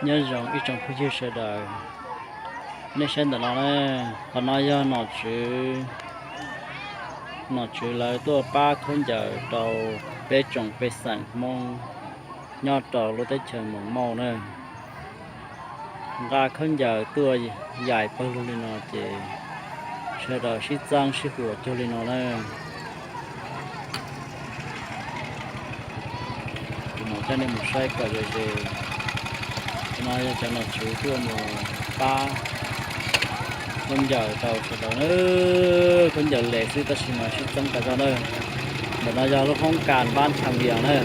Nyob zoo ib tsoom phooj ywg sawv daws, nej saib ntawm no na, qhov no yog nom tswv, nom tswv lawv tuaj pab khaub ncaws rau peb tsoom pej xeem Hmoob nyob rau lub teb chaws Moos Mauj na. Nqa khaub ncaws tuaj yaim pawg lug li no ces sawv daws sib txeeb sib huam cuag li no na. Kuv mam coj nej mus saib kom ze ze. Qhov no yog cov nom tswv tuaj mus pab khaub ncaws rau sawv daws na. Khaub ncaws les xwb tab sis mas sib txeeb tas zog na. Ntawm no yog lub hoob kas npab Tshaj Vias na.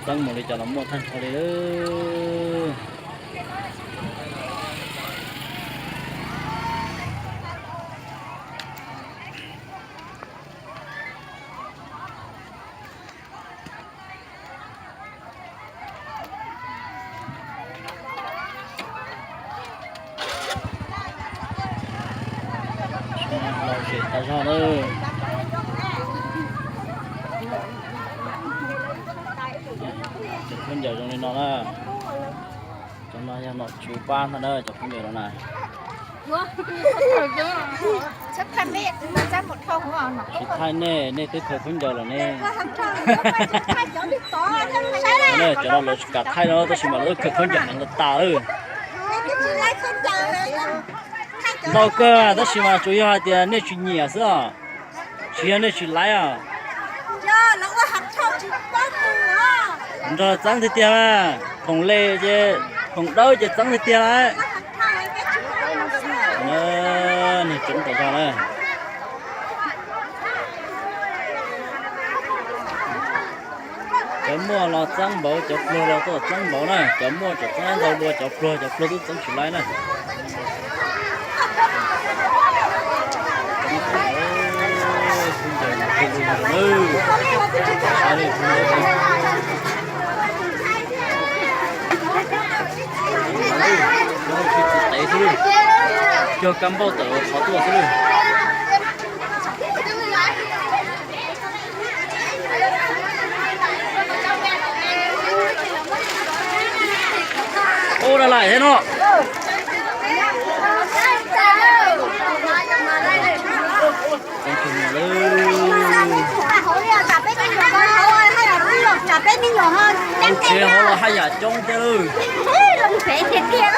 Txeeb mus li cas los muaj tag nrho li. Lom zem tas zog lawm. Cov khaub ncaws zoo li no na. Cov no yog nom tswv pab ntag na, cov khaub ncaws no na. Tsis thaij nej, nej twb khaws khaub ncaws lawm ne. Cov no lawv tsis kam thaij no tab sis mas lawv twb khaws khaub ncaws heev tas tas lawm. Ntau kawg tab sis mas tsuas yog hais tias nej tsis nyiam xwb os. Tsis yog nej tsis laib os. Nrog txeeb tiag tiag mas, khoom le ces, khoom dawb ces txeeb tiag tiag lawm. Neeg tseev tas zog na. Cov muaj los txeeb npaum, cov pluag los tuaj txeeb npaum na, cov muaj tseem txeeb ntau dua cov pluag, cov pluag twb txeeb tsis laib na. Cog kab npauj tawm qhov tuaj xwb. Ua dab laim thiab no. Tsev hauv los haj yam coob thiab lawm. Coob tiag tiag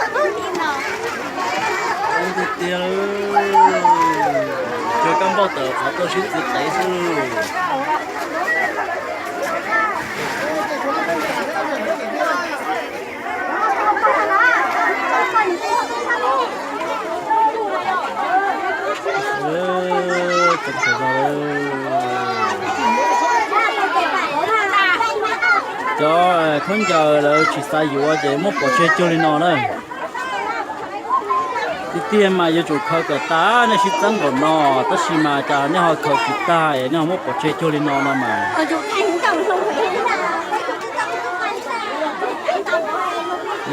lawm. Cog kab npauj tawm qhov tuaj sib txiv qev xwb. Cov khaub ncaws lawv tsis xav yuav ces muab pov tseg cuag li no na. Tiag tiag mas yuav tsum khaws kom tag, nej sib txeeb npaum no, tab sis mas cas nej ho khaws tsis tag es nej ho muab pov tseg cuag li no no mas.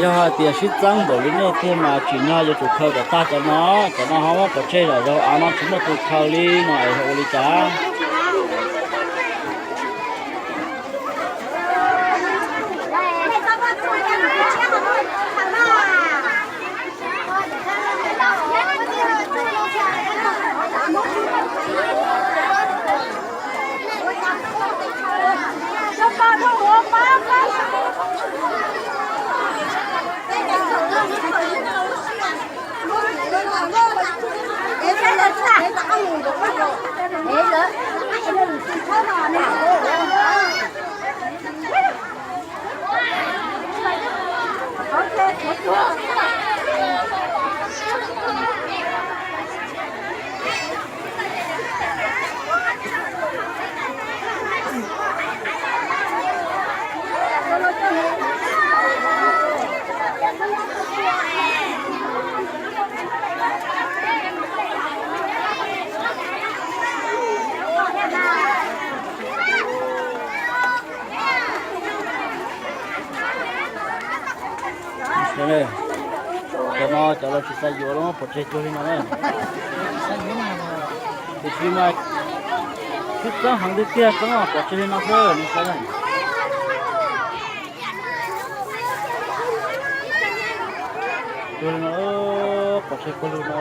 Yog hais tias sib txeeb npaum li nej tiag mas tsim nyog yuav tsum khaws kom tag cov no, cov no ho muab pov tseg zom zaws av no tsis muaj tus khaws li no es ua li cas. Cov no cov los tsis xav yuav los pov tseg cuag li no na. Tiam sis mas Twb txeeb heev tiag tiag, txeeb pov tseg li no xwb, nej saib na. Cuag li no, pov tseg cuag li no.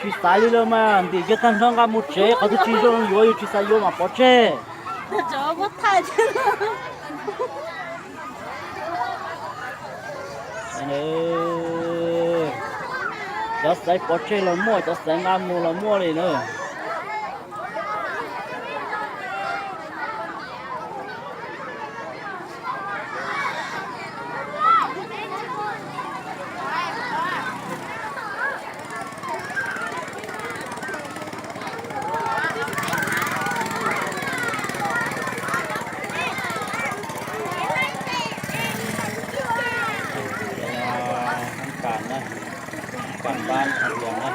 Tsis xav li lawm mas, ntim kiag tag nrho nqa mus tsev, qhov twg tsis zoo yuav yus tsis xav yuav mas pov tseg. Cov xaiv pov tseg los muaj, cov xaiv nqa mus los muaj li na. Cov no, hoob kas na, hoob kas pab thas na.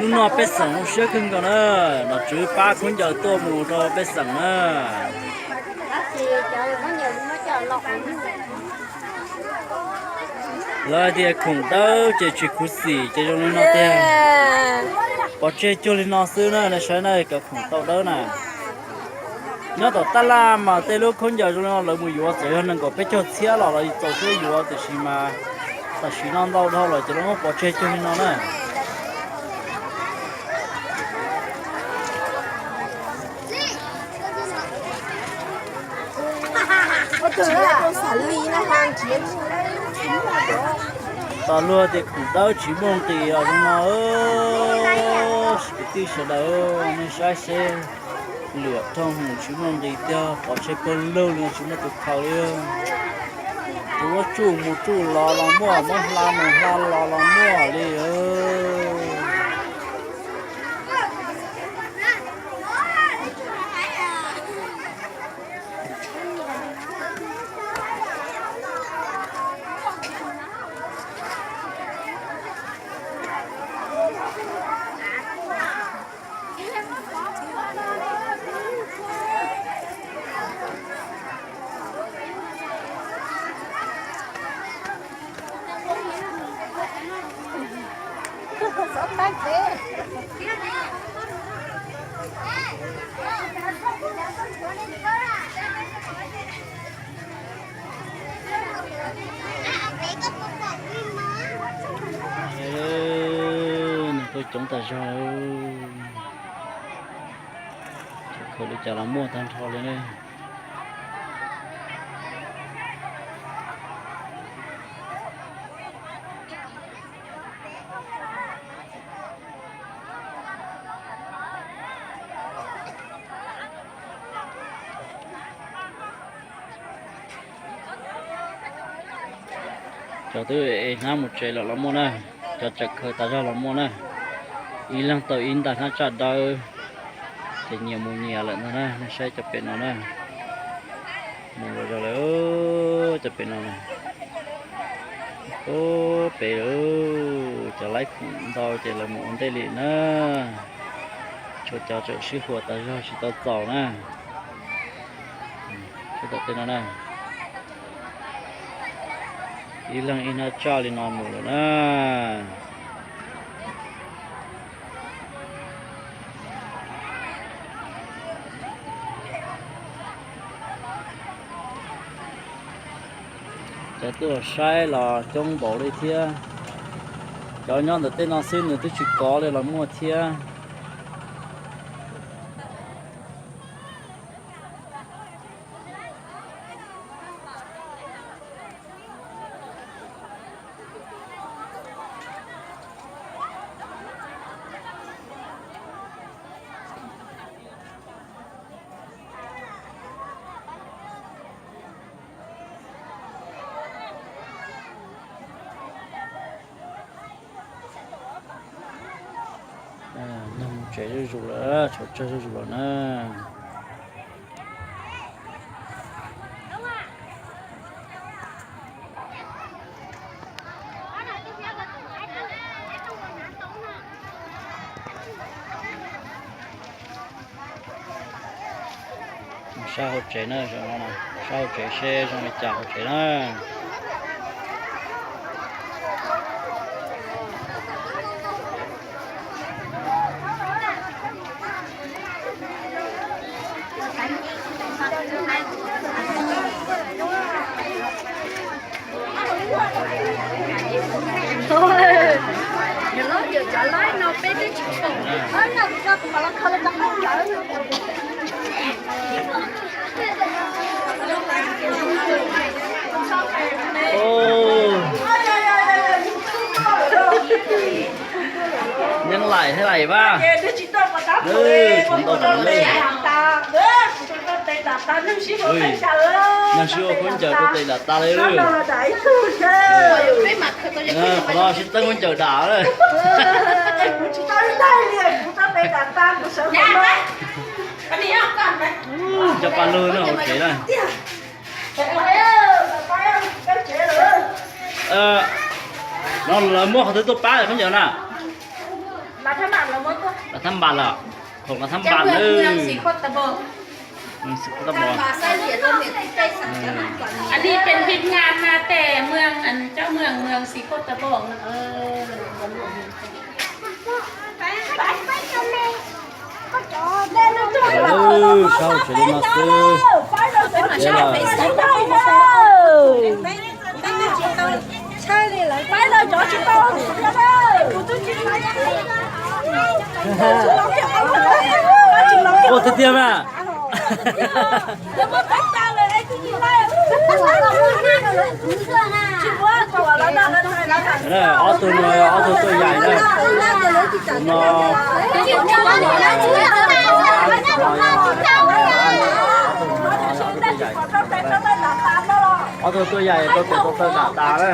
Hnub no pej xeem zoo siab kawg nkaus na, nom tswv pab khaub ncaws tuaj mus rau pej xeem na. Lawv hais tias khoom dawb ces tsis khuv xim ces zoo li no tiag. Pov tseg cuag li no xwb na, nej saib na, cov khoom tau dawb na. Nyob tom tab laj mas tej lub khaub ncaws zoo li no lawv mus yuav txawm yog nees nkaum peb caug txhiab los lawv txaus siab yuav, tiam sis mas tam sim no ntau dhau lawm ces lawv muab pov tseg cuag li no na. Tos luag tias khoom dawb tsis muaj nqis os zoo no. Kwv tij sawv daws, nej saib seb, lwm rooj tsis muaj nqis tiag, pov tseg pawg lug li no tsis muaj tus khaws li. Tus muab tsuj mus tsuj los los muaj, muab hla mus hla los los muaj li. Nws tuaj coob tas zog. Khaws li cas los muaj tag nrho li ne. Cov twb hnab mus tsev lawm los muaj na, cov tseem khaws tas zog los muaj na. Ib leeg tau ib nta hnab tsaj dawb, ces nyias mus nyias lawm ntag na. Nej saib cov pem no na, mus zog lawm, cov pem no na. Ub, pem lawm, cov laib khoom ntau ces lawv mus ua ntej li na. Tshuav cov tseem sib huam tas zog tsis tau txaus na. Sib tom tej no na. Ib leeg ib hnab tsaj li no mus lawm na. Cov tuaj saib los coob npaum li thiab. Cov nyob ntawm tej no xwb nws twb tsis kov li los muaj thiab. Neeg mus tsev zuj zus lawm, tshav tsawg zuj zus lawm na. Saib hauv tsev na, sab hauv tsev seb zoo li cas hauv tsev na. Nyob laim thiab laim vaj. Tshav ntau tam li. Nag sib ua khaub ncaws rau tes dam tas li. Qhov no sib txeeb khaub ncaws dam lawm. Cov paj lug no hauv tsev na. No lawv muab qhov twg tuaj pab khaub ncaws na? Los thab npas los, khoom los thab npas lawm. Ann li pes hib ngas na tes muag, cov muag muag xis khuaj tab npoo na. Saib tsev li no xwb. Ua tiag tiag mas. Ob tug no yog ob tug tuaj yaim na. No, ob tug tuaj yaim rau tes tau tawg dam tas na.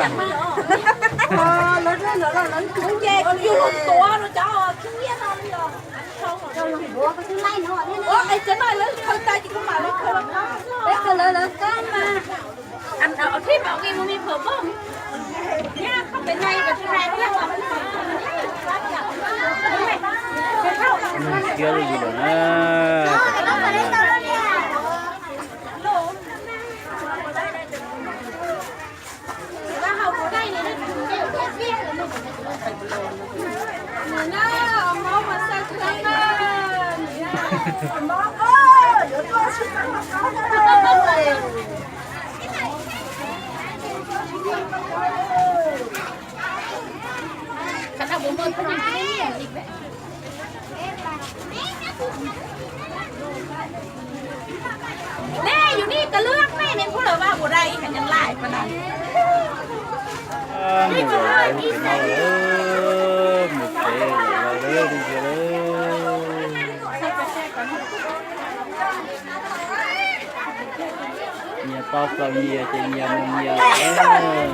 Neeg khiav zuj zus lawm na. Nej yus nej ka lwb nej, nej pub lawv vaj ua dai ib ka nyeem laim pa na. Mus lawm, mus tsev lawm, lawv mus tsev lawm. Nyias tau txaus nyias ces nyias mus nyias lawm.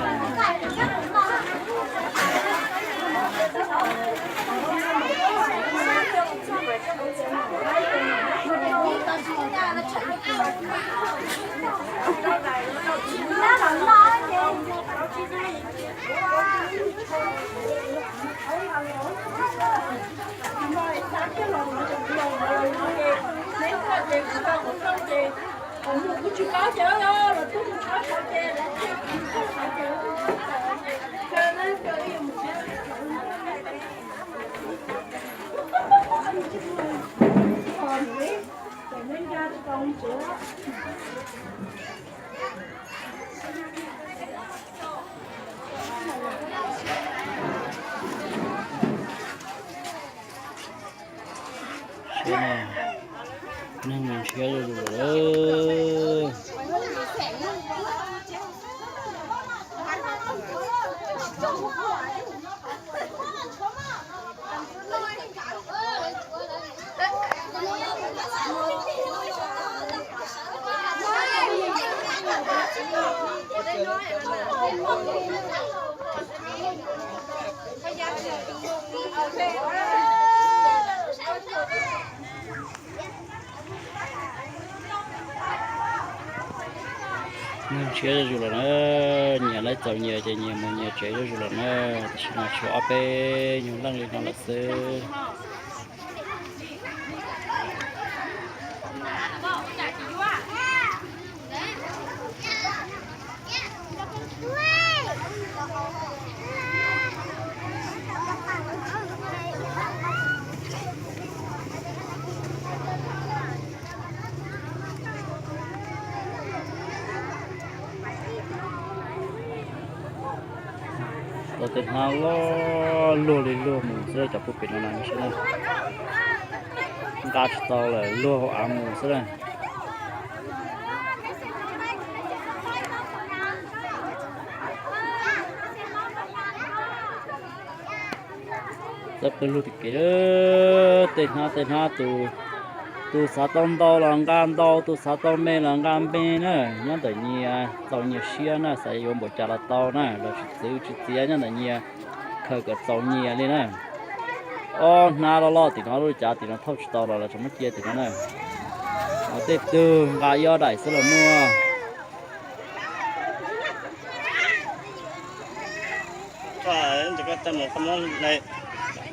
Neeg nrhiav zuj zus lawm. Ntshiab zuj zus lawm na, nyias laib txaus nyias ces nyias mus nyias tsev zuj zus lawm na. Tam sim no tshuav ob peb nyuag leej li no lawm xwb. Tau tej hnab loj luag li luag mus xwb cov pub pem no na, nqa tsis tau lawm luag hauv av mus xwb na. Txawb pawg lug tim kev, tej hnab tej hnab, tus xav tau ntau los nqa ntau, tus xav tau me los nqa me na. Nyob ntawm nyias txaus nyias siab na, xav yuav npaum cas los tau na, los tsis txwv tsis txiav, nyob ntawm nyias khaws kom txaus nyias li na. Ob hnab loj loj tim no, lub cav tim no thauj tsis tau los lawv tseem muab cia tim no na. Tej tug nqa ib ob daim xwb los muaj.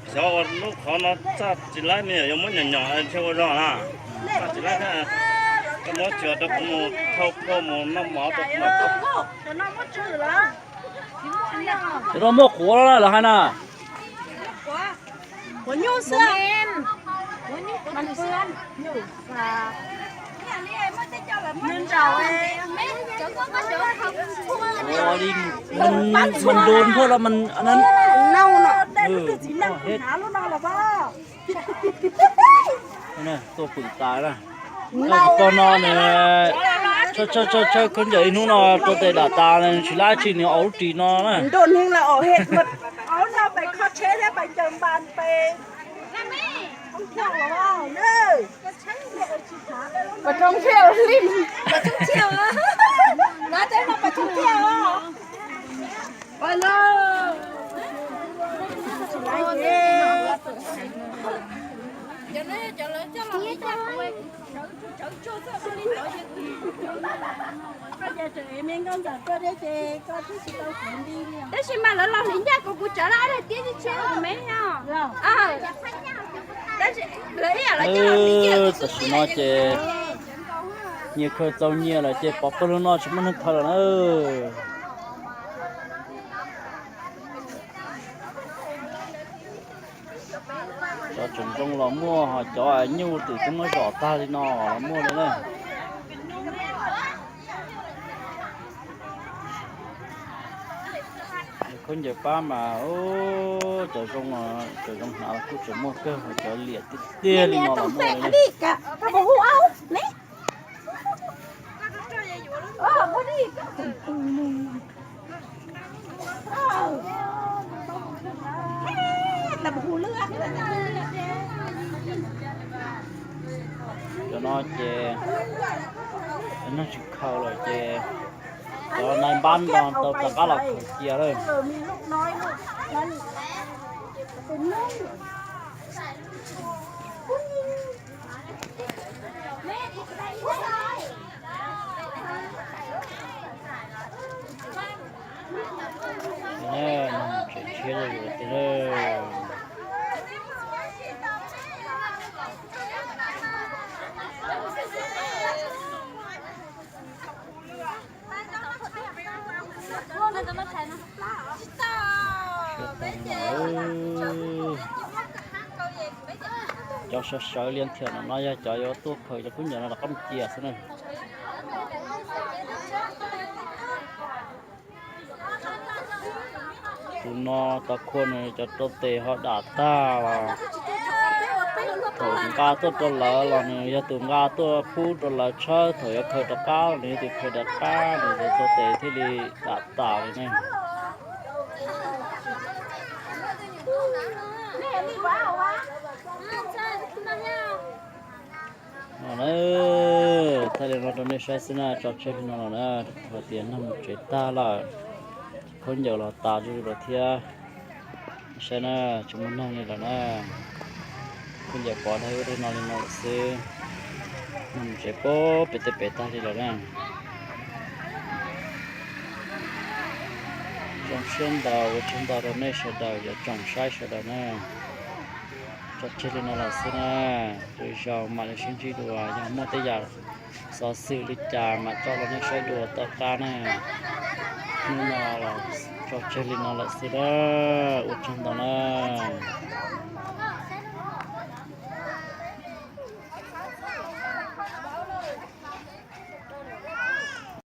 Xyov ua lub qhov no txaj tsis laib me nyuam yuav muab nyom nyom ntshe ua zog na. Txaj tsis laib thiab, koj muab tsuas rau kuv mus thauj phauj mus noj mov rau kuv. Cov no muaj quav lawm hais na. Ua li, mas nroo nphuaj los mas, tuaj pwm tas na. Tog no nws tsawg tsawg tsawg khaub ncaws ib hnub no rau tes dam tas nws tsis laib tsi nws aus lub ris no na. Tab sis mas lawv los hliv ncaj kuv, kuv tsawv lawm ob daim tiab tsis tshiab kuv me no. Tam sim no ces nyias khaws txaus nyias lawm ces pov pawg lug no tsis muaj neeg khaws lawm na. Cov tseem zoo los muaj, ho cov nyuj twm twb muab zom tag li no los muaj li na. Khaub ncaws pab mas cov zoo, cov zoo hnav los kuj tseem muaj kawg, ho cov liam tiag tiag li no los muaj li na. Cov no ces neeg tsis khaws lawm ces cov nais npab no tau rov qab los khaws cia lawm. Tseem tshiab zuj zus tiag. Cov sawv sawv li thiam no yog cov yuav tuaj khaws cov khaub ncaws no rov qab mus cia xwb na. Tus no tau khua nws cov rau tes ho dam tag los thaum nqa tuaj rau lawv los nws yog tus nqa tuaj pub rau lawv tshawb, thaum yuav khaws rov qab los nws yog tus khaws rov qab, nws cov rau tes thiaj li dam tas li ne. No na, thaij li no rau nej saib xwb na, tso tseg li no los na, hais tias neeg mus tsev tag lawm, khaub ncaws los tas zuj zus lawm thiab. Saib na, tsis muaj neeg li lawm na, khaub ncaws pov dawb dawb no li no lawm xwb. Neeg mus tsev pem tej pem tag li lawm na. Zoo siab ntau, ua tsaug ntau rau nej sawv daws cov tsoom saib sawv daws na. Tso tseg li no lawm xwb na, lwm zaus mam li sib ntsib dua, yog muaj tej yam xov xwm li cas mam coj los nej saib dua tom qab na. Hnub no los tso tseg li no lawm xwb na, ua tsaug ntau na.